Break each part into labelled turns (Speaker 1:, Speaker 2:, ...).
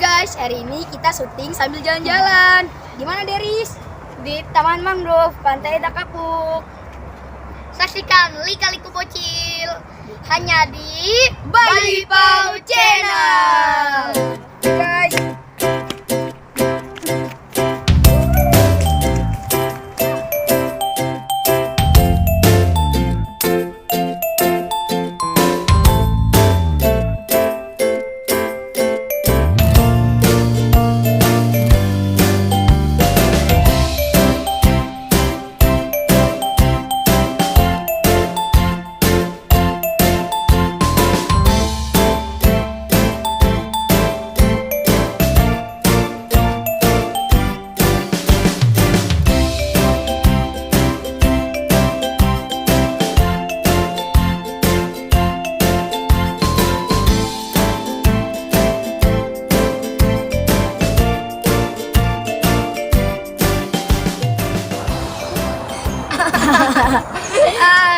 Speaker 1: guys, hari ini kita syuting sambil jalan-jalan. Di mana Deris? Di Taman Mangrove, Pantai Dakapuk.
Speaker 2: Saksikan Lika-Liku Bocil hanya di
Speaker 1: Bali Pau Channel. Guys,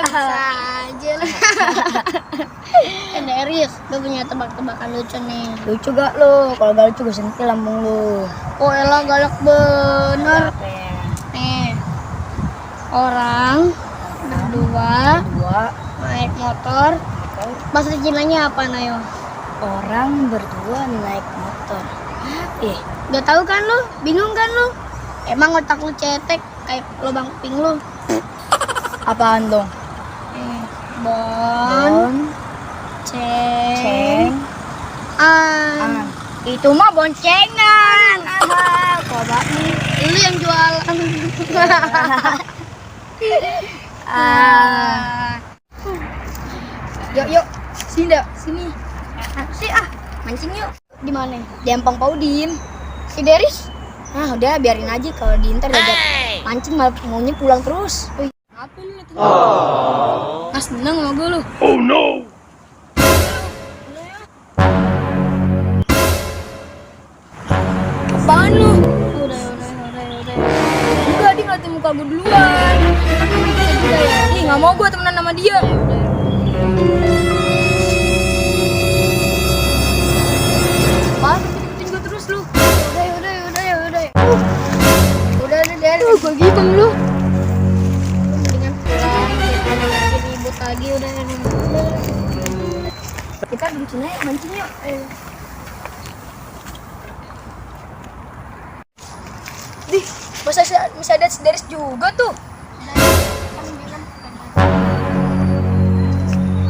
Speaker 2: bisa aja lah. Deris, lu punya tebak-tebakan lucu nih.
Speaker 1: lucu gak lo? Kalau gak lucu gue sentil lambung lo.
Speaker 2: Oh elah, galak bener. Nih, orang berdua naik motor. Bahasa Cinanya apa, Nayo?
Speaker 1: Orang berdua naik motor.
Speaker 2: Gak tahu kan lu? Bingung kan lu? Emang otak lu cetek kayak lubang kuping lu.
Speaker 1: Apaan dong?
Speaker 2: Bon, ceng, an.
Speaker 1: Itu mah boncengan. Coba nih.
Speaker 2: Lu yang jualan.
Speaker 1: Yuk, sini. Mancing yuk.
Speaker 2: Di mana?
Speaker 1: Di Empang Paudim.
Speaker 2: Si Deris?
Speaker 1: Nah, udah biarin aja kalau di Inter diajak mancing malah maunya pulang terus. Apa lu liatin? Mas seneng sama gue lu.
Speaker 3: Oh no!
Speaker 1: Apaan lu?
Speaker 2: Udah.
Speaker 1: Enggak, dia ngeliatin muka gue duluan. Ih, nggak mau gue temenan sama dia. Apaan? Ikutin gue terus lu.
Speaker 2: Udah. Udah Deris.
Speaker 1: Gue gitu lu.
Speaker 2: Mendingan pulang, kita ribut lagi udah.
Speaker 1: Kita di sini mancing yuk. Dih, masih ada si Deris juga tuh.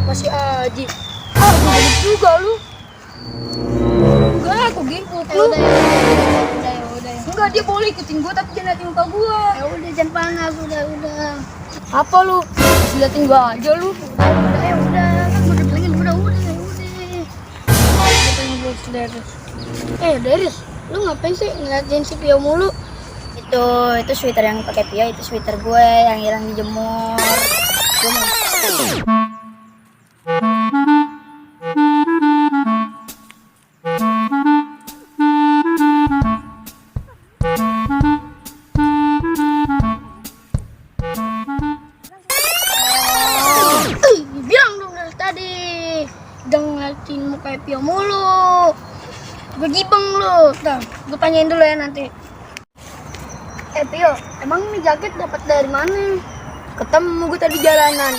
Speaker 1: Masih aja. Gue juga lu. Enggak, aku gimpuk lu.
Speaker 2: Udah.
Speaker 1: Enggak, dia boleh ikutin gue tapi jangan liatin muka gue.
Speaker 2: Ya udah, jangan panas, udah.
Speaker 1: Apa lu? Masih liatin gue aja lu.
Speaker 2: Udah. Kan udah bilangin udah. Kita ngobrol si Deris. Deris, lu ngapain sih ngeliatin si Pio mulu?
Speaker 1: Itu sweater yang pakai Pio, itu sweater gue yang hilang dijemur. Gue mau.
Speaker 2: Bilang dong dari tadi, jangan ngeliatin muka Pio mulu. Gue gibeng lu. Tuh, gue tanyain dulu ya nanti. Pio, emang ini jaket dapat dari mana?
Speaker 1: Ketemu gue tadi jalanan.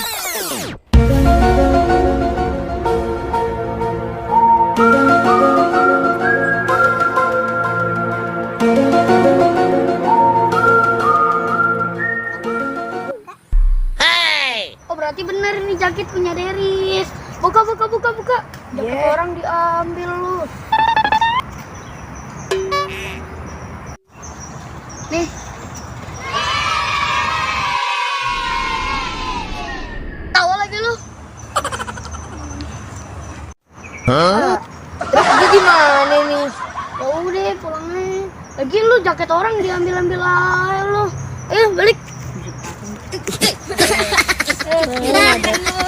Speaker 2: Oh berarti bener ini jaket punya Deris. Buka. Jaket orang diambil lu. Nih. Tawa lagi lu.
Speaker 1: Terus gimana nih?
Speaker 2: Ya udah pulangnya. Lagi lu jaket orang diambil aja lu. Balik.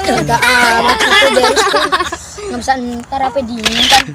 Speaker 1: Enggak amat itu Deris tuh. Nggak bisa ntar apa dingin kan.